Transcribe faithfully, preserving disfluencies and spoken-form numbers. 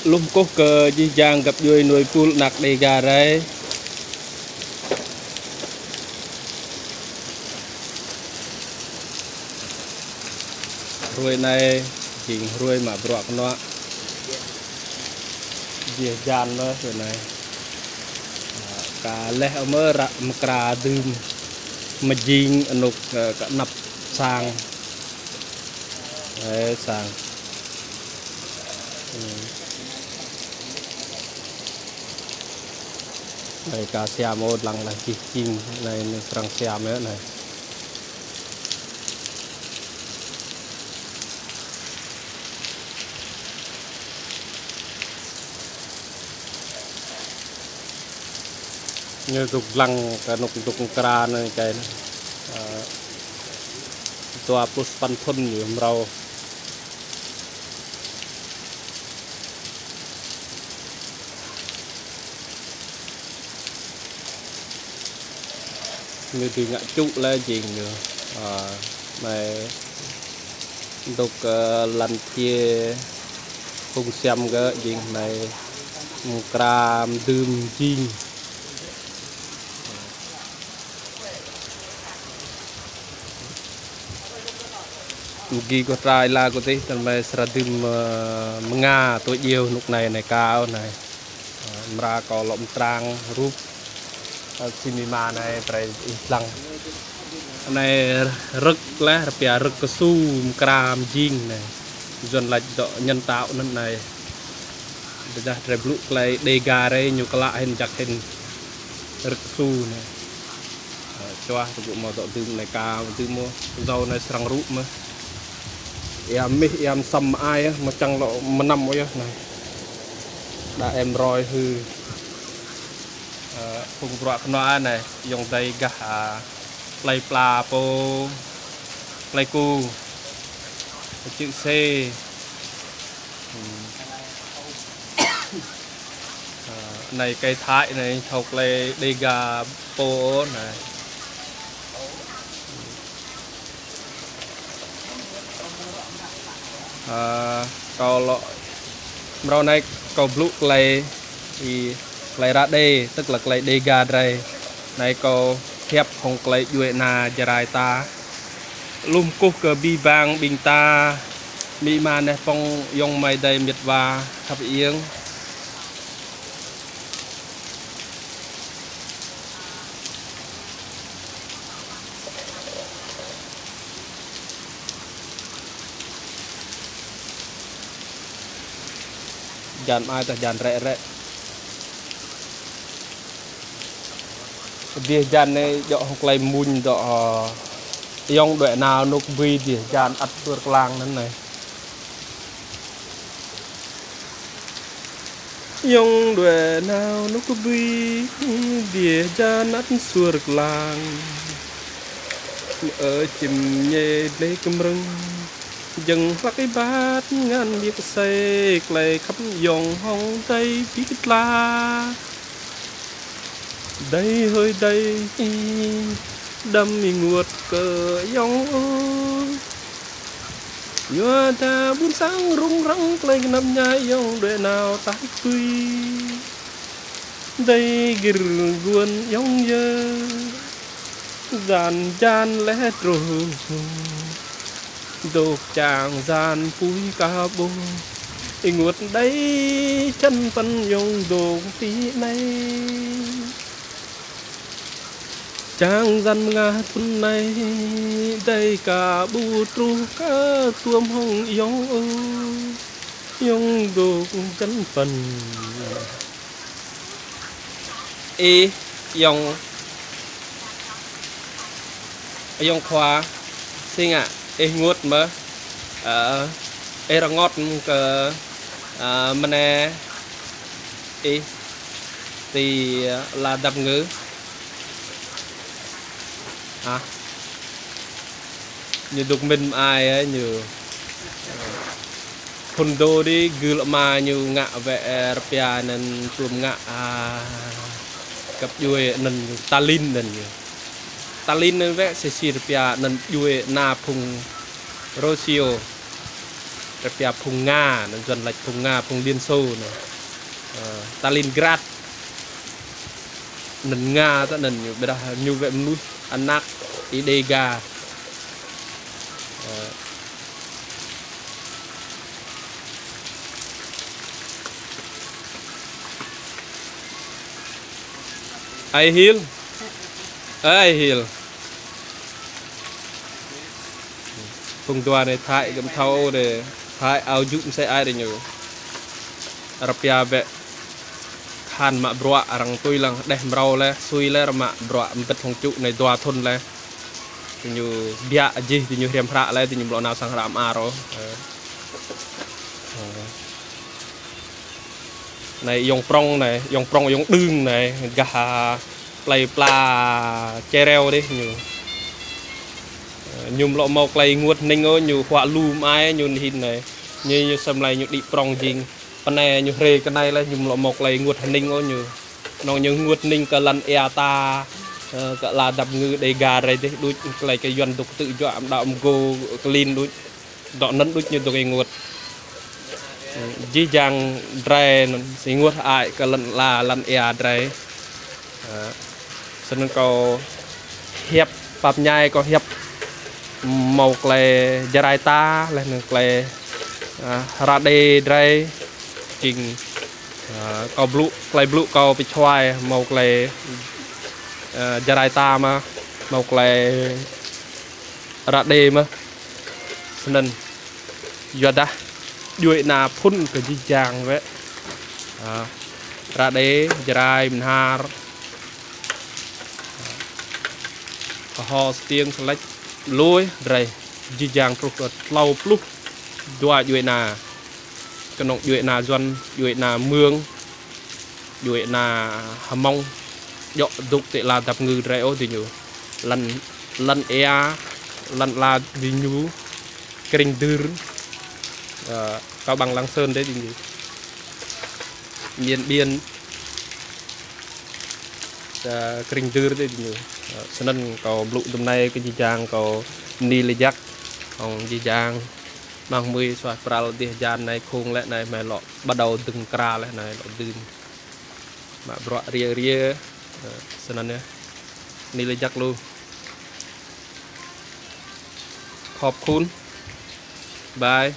Lŭm kkuh kơ jih jang găp djuê nuê pul anak Đêga drei. Hruê anei jing hruê mă bruă knuă. Jih jan mơh hruê anei. Ka leh mơh ră mkra dưm mjing anôk, ơ, kơ anăp sang. Ơ, sang. Anei ka siam ôh, dlăng leh jih jing, anei, anei srăng siam yơh anei. Ñu dôk dlăng kơ anôk dôk mkra anei čai anei. Ơ, dua pluh sa păn thŭn ñu mrâo. Ñu dưi ngă čŭ leh jing ñu. Ơ, anei dôk, ơ, lăn thiê phung siam gơ̆ jing anei mkra mdưm jing. Mgi kơ trai la kơ tih, tơl mei srăng dưm, ơ, mnga tui djiêu anôk anei, anei ka ôh anei. Ơ, mra kâo lŏ mtrang rup, ơ, si mima anei brei ih dlăng. Anei rơ̆k leh, rơpia rơ̆k ksu mkra mjing anei. Yuăn lač dŏ nhân tạo anăn anei. Ƀiădah drei blŭ klei Đêga drei ñu klă hĭn jăk hĭn. Rơ̆k ksu anei. Ơ, čuah tơgŭ mâo dŏ dưm anei ka dưm mơh. Yâo anei srăng rŭ mơh. Êa mih, êa msăm ai, mčăng lŏ mnăm ôh yơh anei. Đa em roi hư. Ơ, phung bruă knuă anei, ayŏng adei gah, a, plei pla pô, plei ku, čư̆ sê. Hmm. Ơ, anei kei Thái anei, thâo klei Đêga pô anei. Ơ, kâo lŏ mrâo anei kâo blŭ klei, i, klei Rađê, tức là klei Đêga drei. Anei kâo hiăp hŏng klei djuê ana Jarai ta. Lŭm kkuh kơ bi bang ƀing ta, amĭ ama neh pŏng ayŏng amai adei mĭt wa khăp iêng. Jan ai tah jan rĕ rĕ. Diih jan anei djŏ hŏng klei mmuñ dŏ, ơ, ayŏng đuĕ nao anôk bui diih jan ăt suôr klang anăn anei. Ayŏng đuĕ nao anôk bui, diih jan ăt suôr klang. Ơ čĭm ñê dlei kmrơ̆ng, jơ̆ng hlăk êbat ngăn biêk asei, klei khăp ayŏng hŏng adei bi ktla. Adei hơi adei, đăm ênguôt kơ ayŏng ôh. Yua dah ƀuôn sang rŭng răng klei knap mñai ayŏng đuĕ nao taih tui. Adei gĭr guôn ayŏng yơh. Jan jan leh truh. Dôk čang jan pui ka ƀuh. Ênguôt adei čăn păn ayŏng dôk ti anei. Čang jan mnga thŭn anei, adei ka ƀu truh ka tuôm hŏng ayŏng ôh. Ayŏng dôk čăn păn. Ih, ayŏng, ayŏng khua, si ngă, ih ênguôt mơh, ơ, ih rơngot mơh kơ, ơ, mnê, ih, ti, ơ, la dap ngư. Ah. Ñu dôk mĭn ai, ơ, ñu. Phŭn dô dih gưl ama ñu ngă wĕ, ơ, rơpia anăn tuôm ngă, a, găp djuê anăn Stalin anăn ñu. Stalin anăn wĕ si si rơpia anăn djuê ana phung Rôsio. Arăng pia phung Nga, anăn Yuăn lač phung Nga, phung Liên Xô anăn. Ơ, Stalingrad. Anăn Nga ta anăn ñu, ƀiădah ñu wĕ mnuih anak Y Đêga. Ơ. Ai Hil. Ai Hil. Phung dua anei Thái găm thâo anei, Thái ao jŭ msĕ ai diñu. Arăng pia wĕ khan mă bruă arăng tui lăng đeh mrâo leh, sui leh arăng mă bruă mbĭt hŏng čŭ anei dua thŭn leh. Diñu biă jih, diñu hriăm hră leh, diñu amâo lŏ nao sang hră mơar ôh. Ơ. Ơ. Anei ayŏng prŏng anei, ayŏng prŏng ayŏng đưm anei, gah, a, plei pla Čereo dih ñu. Ơ, ñu amâo lŏ mâo klei ênguôt hnĭng ôh, ñu huă lu mơai ñu hĭn anei. Ñu, ñu sem lei ñu đĭ prŏng jing. Pơ anei ñu hriê kơ anei leh, ñu amâo lŏ mâo klei ênguôt hnĭng ôh ñu. Knŏng ñu ênguôt hnĭng kơ lăn êa ta, ơ, kơ ala dap kngư Đêga drei dih, đuč klei kơ Yuăn dôk ktư̆ juă mđao mgô klin đuč. Dŏ anăn đuč ñu dôk ênguôt. Jih jang drei anăn si ênguôt hơăi kơ lăn ala, lăn êa drei. Ơ, snăn kâo hiăp, pap mñai kâo hiăp mâo klei Jarai ta, leh anăn klei, ơ, Rađê drei, jing, ơ, kâo blŭ, klei blŭ kâo bi čhuai mâo klei, ơ, Jarai ta mơh, mâo klei Rađê mơh. Snăn, yuadah djuê ana phŭn kơ jih jang wĕ. Ơ, Rađê, Jarai, Mnhar, Kơho, Stiêng, Slĕč, lui drei jih jang truh kơ tlâo pluh dua djuê ana. Knŏng djuê ana Yuăn, djuê ana Mường, djuê ana Hmông, djŏ dôk ti ala dap kngư drei ôh diñu. Lăn, lăn êa, lăn ala diñu, krĭng Dưr, ơ, Cao Bằng, Lạng Sơn dih diñu. Điện Biên, ơ, krĭng Dưr dih diñu. Ơ, snăn kâo blŭ dŭm anei kơ jih jang kâo mni lač jăk, hŏng jih jang. Mơ̆ng mui suaih pral dih jan anei khung leh anei hmei lŏ bắt đầu dơ̆ng mkra leh anei lŏ dưm. Mă bruă riê riê, ơ, snăn yơh. Mni lač jăk lu. Khŏp khun. Bye.